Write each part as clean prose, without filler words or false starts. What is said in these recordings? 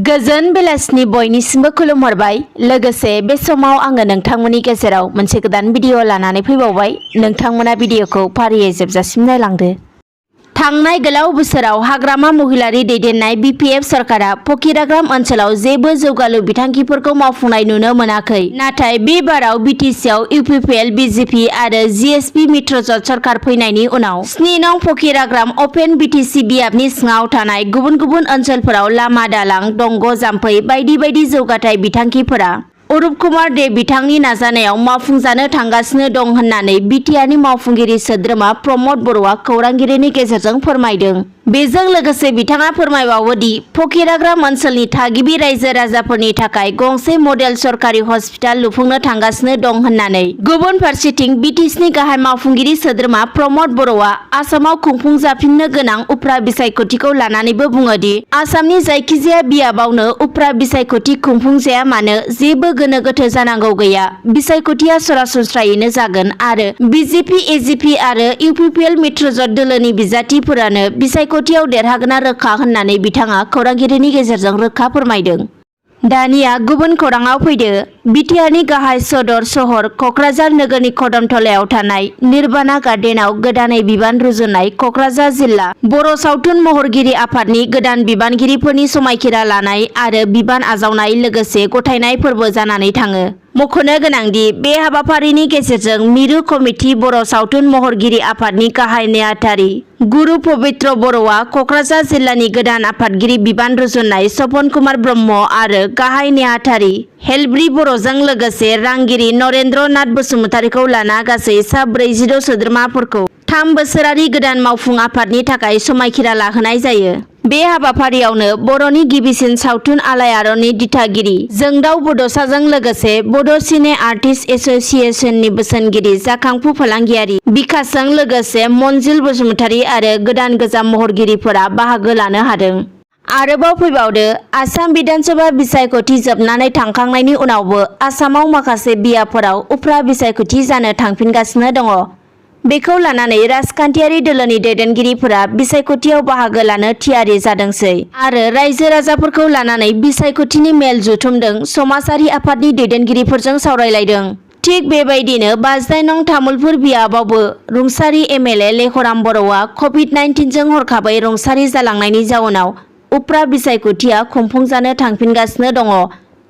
गोजोन बेलासिनि बयनिसिमबो खुलुमहरबाय। लोगोसे बे समाव आङो नोंथांमोननि गेजेराव मोनसे गोदान भिडिअ लानानै फैबावबाय। नोंथांमोना भिडिअखौ फारियै जोबजासिम नायलांदो। थांनाय गोलाव बोसोराव हाग्रामा महिलारि दैदेननाय BPF सरकारा फकिराग्राम ओनसोलाव जेबो जौगालु बिथांखिफोरखौ मावफुंनाय नुनो मोनाखै। नाथाय बे बाराव BTCआव UPPL, BJP आरो GSP मित्रजोट सरकार फैनायनि उनाव 7 नं फकिराग्राम अपेन BTC बियाबनि सिङाव थानाय गुबुन गुबुन ओनसोलफोराव लामा दालां, दंग' जाम्फै बायदि बायदि जौगाथाय बिथांखिफोरा अरुप कुमार दे बिथांनि नाजानायाव मावफुंजानो थांगासिनो दं होननानै बिटिआरनि मावफुंगिरि सोद्रोमा प्रमद बर'आ खौरांगिरिनि गेजेरजों फोरमायदों। बेजों लोगोसे बिथाङा फोरमायबावो दि फकिराग्राम ओनसोलनि थागिबि रायजो राजाफोरनि थाखाय गंसे मडेल सरकारि हस्पिटाल लुफुंनो थांगासिनो दं होननानै। गुबुन फारसेथिं BTCनि गाहाय मावफुंगिरि सोद्रोमा प्रमद बर'आ आसामाव खुंफुंजाफिननो गोनां उफ्रा बिसायख'थिखौ लानानैबो बुङो दि आसामनि जायखिजाया बियाबावनो उफ्रा बिसायख'थि खुंफुंजाया मानो जेबो गोनो गोथो जानांगौ गैया। बिसायख'थिया सरासनस्रायैनो जागोन आरो BJP, AGP आरो UPPL मित्रजोट दोलोनि बिजाथिफोरानो बिसायख'थियाव देरहागोना रोखा होननानै बिथाङा खौरांगिरिनि गेजेरजों रोखा फोरमायदों। दानिया गुबुन खौराङाव फैदो। बिटिआरनि गाहाय सदर सहर क'क्राझार नोगोरनि कदमथलायाव थानाय निर्बाना गार्डेनआव गोदानै बिबान रुजुनाय क'क्राझार जिल्ला बर' सावथुन महरगिरि आफादनि गोदान बिबानगिरिफोरनि समायखिरा लानाय आरो बिबान आजावनाय लोगोसे गथायनाय फोरबो जानानै थाङो। मख'नो गोनांदि बे हाबाफारिनि गेजेरजों मिरु कमिटि बर' सावथुन महरगिरि आफादनि गाहाय नेहाथारि गुरु पबित्र बर'आ क'क्राझार जिल्लानि गोदान आफादगिरि बिबान रुजुननाय स्वपन कुमार ब्रह्म आरो गाहाय नेहाथारि हेलब्रि बर'जों लोगोसे रांगिरि नरेन्द्र नाथ बसुमतारिखौ लाना गासै सा 46 सोद्रोमाफोरखौ 3 बोसोरारि गोदान मावफुं आफादनि थाखाय समायखिरा लाहोनाय जायो। बे हाबाफारियावनो बर'नि गिबिसिन सावथुन आलायारननि दिथागिरि जोंदाव बड'साजों लोगोसे बड' सिने आर्टिस्ट एस'सिएशननि बोसोनगिरि जाखांफु फालांगियारि बिकासजों लोगोसे मनजिल बसुमतारी आरो गोदान गोजाम महरगिरिफोरा बाहागो लानो हादों। आरोबाव फैबावदो। आसाम बिधानसभा बिसायख'थि जोबनानै थांखांनायनि उनावबो आसामाव माखासे बियाबफोराव उफ्रा बिसायख'थि जानो थांफिनगासिनो दङ। बेखौ लानानै राजखान्थियारि दोलोनि दैदेनगिरिफोरा बिसायख'थियाव बाहागो लानो थियारि जादोंसै आरो रायजो राजाफोरखौ लानानै बिसायख'थिनि मेल जुथुमदों, समाजारि आफादनि दैदेनगिरिफोरजों सावरायलायदों। थिग बेबायदिनो 52 नं तामुलपुर बियाबावबो रुंसारि MLA लेहराम बर'आ कभिड-19 जों हरखाबै रुंसारि जालांनायनि जाउनाव उफ्रा बिसायख'थिया खुंफुंजानो थांफिनगासिनो दङ।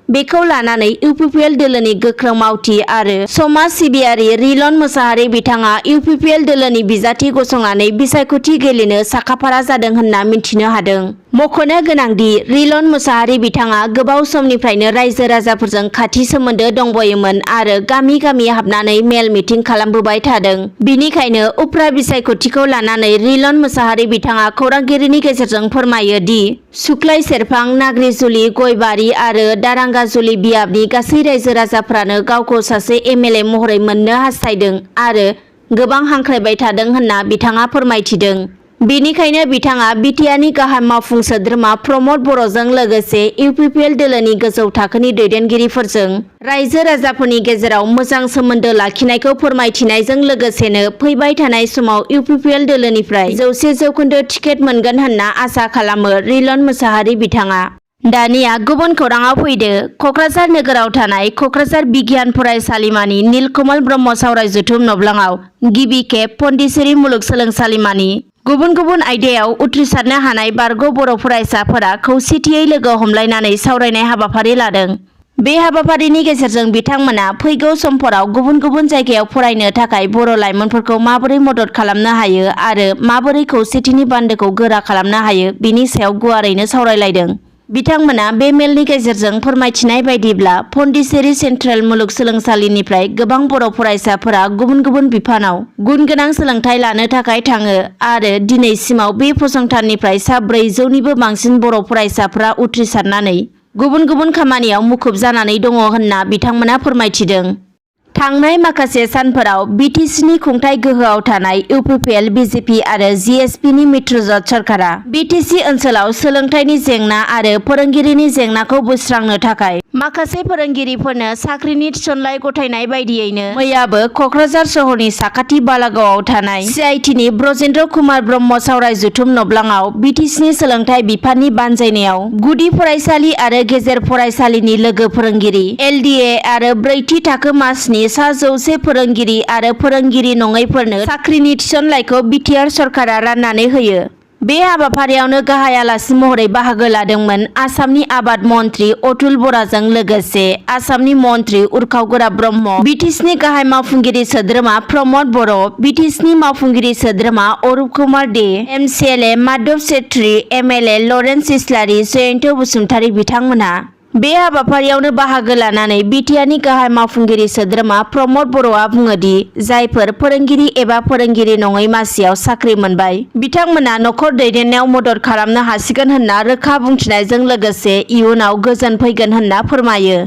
बेखौ लानानै UPPL दोलोनि गोख्रों मावथि आरो समाज सिबियारि रिलन मोसाहारि बिथाङा UPPL दोलोनि बिजाथि गसंनानै बिसायख'थि गेलेनो साखाफारा जादों होनना मिथिनो हादों। मख'नो गोनांदि रिलन मोसाहारि बिथाङा गोबाव समनिफ्रायनो रायजो राजाफोरजों खाथि सोमोन्दो दंबोयोमोन आरो गामि गामि हाबनानै मेल मिटिं खालामबोबाय थादों। बिनिखायनो उफ्रा बिसायख'थिखौ लानानै रिलन मोसाहारि बिथाङा खौरांगिरिनि गेजेरजों फोरमायो दि सुक्लाय सेरफां, नाग्रिजुलि, गयबारि आरो दारांगाजुलि बियाबनि गासै रायजो राजाफ्रानो गावखौ सासे MLA महरै मोननो हास्थायदों आरो गोबां हांख्रायबाय थादों होनना बिथाङा फोरमायथिदों। बेनिखायनो बिथाङा बिटिआरनि गाहाय मावफुं सोद्रोमा प्रमद बर'जों लोगोसे UPPL दोलोनि गोजौ थाखोनि दैदेनगिरिफोरजों रायजो राजाफोरनि गेजेराव मोजां सोमोन्दो लाखिनायखौ फोरमायथिनायजों लोगोसेनो फैबाय थानाय समाव UPPL दोलोनिफ्राय 100% टिकेट मोनगोन होनना आसा खालामो रिलन मोसाहारि बिथाङा। दानिया गुबुन खौराङाव फैदो। क'क्राझार नोगोराव थानाय क'क्राझार बिगियान फरायसालिमानि नीलकमल ब्रह्म सावरायजथुम नब्लाङाव गिबि खेब पन्डिचेरी मुलुगसोलोंसालिमानि गुबुन गुबुन आयदायाव उथ्रिसारनो हानाय बारग' बर' फरायसाफोरा खौसेथियै लोगो हमलायनानै सावरायनाय हाबाफारि लादों। बे हाबाफारिनि गेजेरजों बिथांमोना फैगौ समफोराव गुबुन गुबुन जायगायाव फरायनो थाखाय बर' लाइमोनफोरखौ माबोरै मदद खालामनो हायो आरो माबोरै खौसेथिनि बान्दोखौ गोरा खालामनो हायो बेनि सायाव गुवारैनो सावरायलायदों। बिथांमोना बे मेलनि गेजेरजों फोरमायथिनाय बायदिब्ला पन्डिचेरी सेन्ट्रेल मुलुगसोलोंसालिनिफ्राय गोबां बर' फरायसाफोरा गुबुन गुबुन बिफानाव गुन गोनां सोलोंथाइ लानो थाखाय थाङो आरो दिनैसिमाव बे फसंथाननिफ्राय सा 400निबो बांसिन बर' फरायसाफोरा उथ्रिसारनानै गुबुन गुबुन खामानियाव मुखुब जानानै दङ होनना बिथांमोना फोरमायथिदों। थांनाय माखासे सानफोराव BTCनि खुंथाय गोहोआव थानाय UPPL, BJP आरो GSPनि मित्रजोट सरकारा BTC ओनसोलाव सोलोंथाइनि जेंना आरो फोरोंगिरिनि जेंनाखौ बोस्रांनो थाखाय माखासे फोरोंगिरिफोरनो साख्रिनि थिसनलाइ गथायनाय बायदियैनो मैयाबो कक्राझार सहरनि साखाथि बालागावआव थानाय CITनि ब्रजेन्द्र कुमार ब्रह्म सावराय जथुम नब्लाङाव BTCनि सोलोंथाइ बिफाननि बानजायनायाव गुदि फरायसालि आरो गेजेर फरायसालिनि लोगो फोरोंगिरि LDA आरो ब्रैथि थाखो मासनि सा 100 फोरोंगिरि आरो फोरोंगिरि नङैफोरनो साख्रिनि थिसनलाइखौ बिटिआर सरकारा राननानै होयो। बे हाबाफारियावनो गाहाय आलासि महरै बाहागो लादोंमोन आसामनि आबाद मन्त्रि अतुल बराजों लोगोसे आसामनि मन्त्रि उर्खावगोरा ब्रह्म, BTCनि गाहाय मावफुंगिरि सोद्रोमा प्रमद बर', BTCनि मावफुंगिरि सोद्रोमा अरुप कुमार दे, MCLA माधव सेत्री, MLA लरेन्स इस्लारि, जयन्त बसुमतारी बिथांमोनहा बे हाबाफारियावनो बाहागो लानानै बिटिआरनि गाहाय मावफुंगिरि सोद्रोमा प्रमद बर'आ बुङोदि जायफोर फोरोंगिरि एबा फोरोंगिरि नङै मासियाव साख्रि मोनबाय बिथांमोना नखर दैदेननायाव मदद खालामनो हासिगोन होनना रोखा बुंथिनायजों लोगोसे इयुनाव गोजोन फैगोन होनना फोरमायो।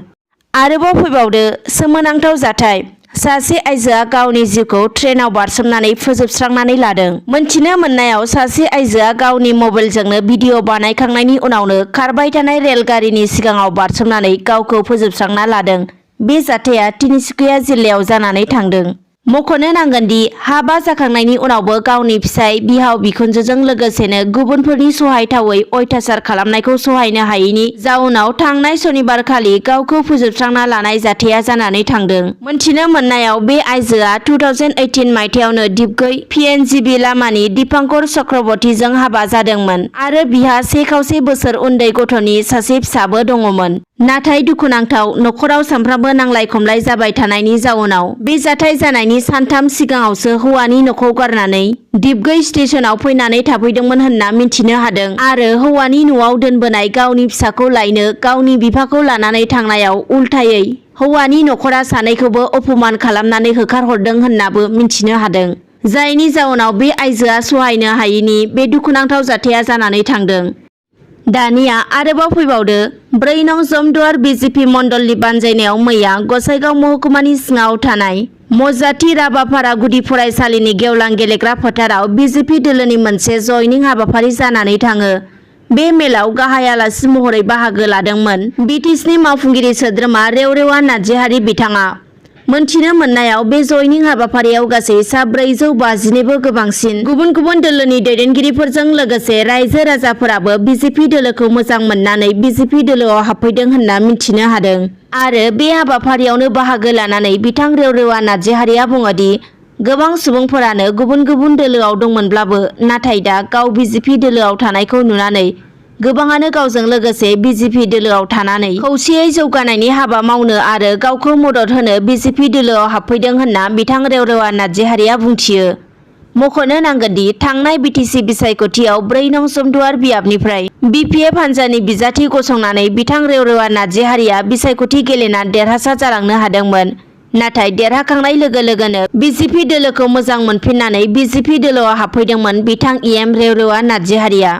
आरोबाव फैबावदो सोमोनांथाव जाथाय सासे आइजोआ गावनि जिउखौ ट्रेनाव बारसोमनानै फोजोबस्रांनानै लादों। मोनथिनो मोननायाव सासे आइजोआ गावनि मबाइलजोंनो भिडिअ बानायखांनायनि उनावनो खारबाय थानाय रेलगारिनि सिगाङाव बारसोमनानै गावखौ फोजोबस्रांना लादों। बे जाथाया तिनिसुकिया जिल्लायाव जानानै थांदों। मख'नो नांगोनदि हाबा जाखांनायनि उनावबो गावनि फिसाय बिहाव बिखुनजोजों लोगोसेनो गुबुनफोरनि सहायथावै अयथासार खालामनायखौ सहायनो हायैनि जाउनाव थांनाय सनिबारखालि गावखौ फोजोबस्रांना लानाय जाथाया जानानै थांदों। मोनथिनो मोननायाव बे आइजोआ 2018 मायथाइयावनो दिपगै PNGB लामानि दीपांकर चक्रवर्तीजों हाबा जादोंमोन आरो बिहा 1 खावसे बोसोर उन्दै गथ'नि सासे फिसाबो दङमोन। नाथाय दुखुनांथाव नखराव सानफ्रामबो नांलाय खमलाय जाबाय थानायनि जाउनाव बे जाथाय जानायनि सानथाम सिगाङावसो हौवानि न'खौ गारनानै दिपगै स्टेशनाव फैनानै थाफैदोंमोन होनना मिथिनो हादों आरो हौवानि न'आव दोनबोनाय गावनि फिसाखौ लायनो गावनि बिफाखौ लानानै थांनायाव उल्थायै हौवानि नखरा सानैखौबो अपमान खालामनानै होखारहरदों होननाबो मिथिनो हादों। जायनि जाउनाव बे आइजोआ सहायनो हायैनि बे दुखुनांथाव जाथाया जानानै थांदों। दानिया आरोबाव फैबावदो 4 नं जमदुवार BJP मण्डलनि बानजायनायाव मैया गसाइगाव महकुमानि सिङाव थानाय मजाथि राभापारा गुदि फरायसालिनि गेवलां गेलेग्रा फोथाराव BJP दोलोनि मोनसे जयनिं हाबाफारि जानानै थाङो। बे मेलाव गाहाय आलासि महरै बाहागो लादोंमोन BTCनि मावफुंगिरि सोद्रोमा रेवरेवा नार्जिहारि बिथाङा। मोनथिनो मोननायाव बे जयनिं हाबाफारियाव गासै सा 450निबो गोबांसिन गुबुन गुबुन दोलोनि दैदेनगिरिफोरजों लोगोसे रायजो राजाफोराबो BJP दोलोखौ मोजां मोननानै BJP दोलोआव हाबफैदों होनना मिथिनो हादों। आरो बे हाबाफारियावनो बाहागो लानानै बिथां रेवरेवा नार्जिहारिया बुङोदि गोबां सुबुंफोरानो गुबुन गुबुन दोलोआव दंमोनब्लाबो नाथाय दा गाव BJP दोलोआव थानायखौ नुनानै गोबाङानो गावजों लोगोसे BJP दोलोआव थानानै खौसेयै जौगानायनि हाबा मावनो आरो गावखौ मदद होनो BJP दोलोआव हाबफैदों होनना बिथां रेवरेवा नार्जिहारिया बुंथियो। मख'नो नांगोनदि थांनाय BTC बिसायख'थियाव 4 नं जमदुवार बियाबनिफ्राय BPF हान्जानि बिजाथि गसंनानै बिथां रेवरेवा नार्जिहारिया बिसायख'थि गेलेना देरहासार जालांनो हादोंमोन। नाथाय देरहाखांनाय लोगो लोगोनो BJP दोलोखौ मोजां मोनफिननानै BJP दोलोआव हाबफैदोंमोन बिथां रेवरेवा नार्जिहारिया।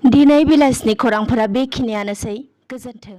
दिनै बेलासिनि खौरांफोरा बेखिनियानोसै। गोजोन्थों।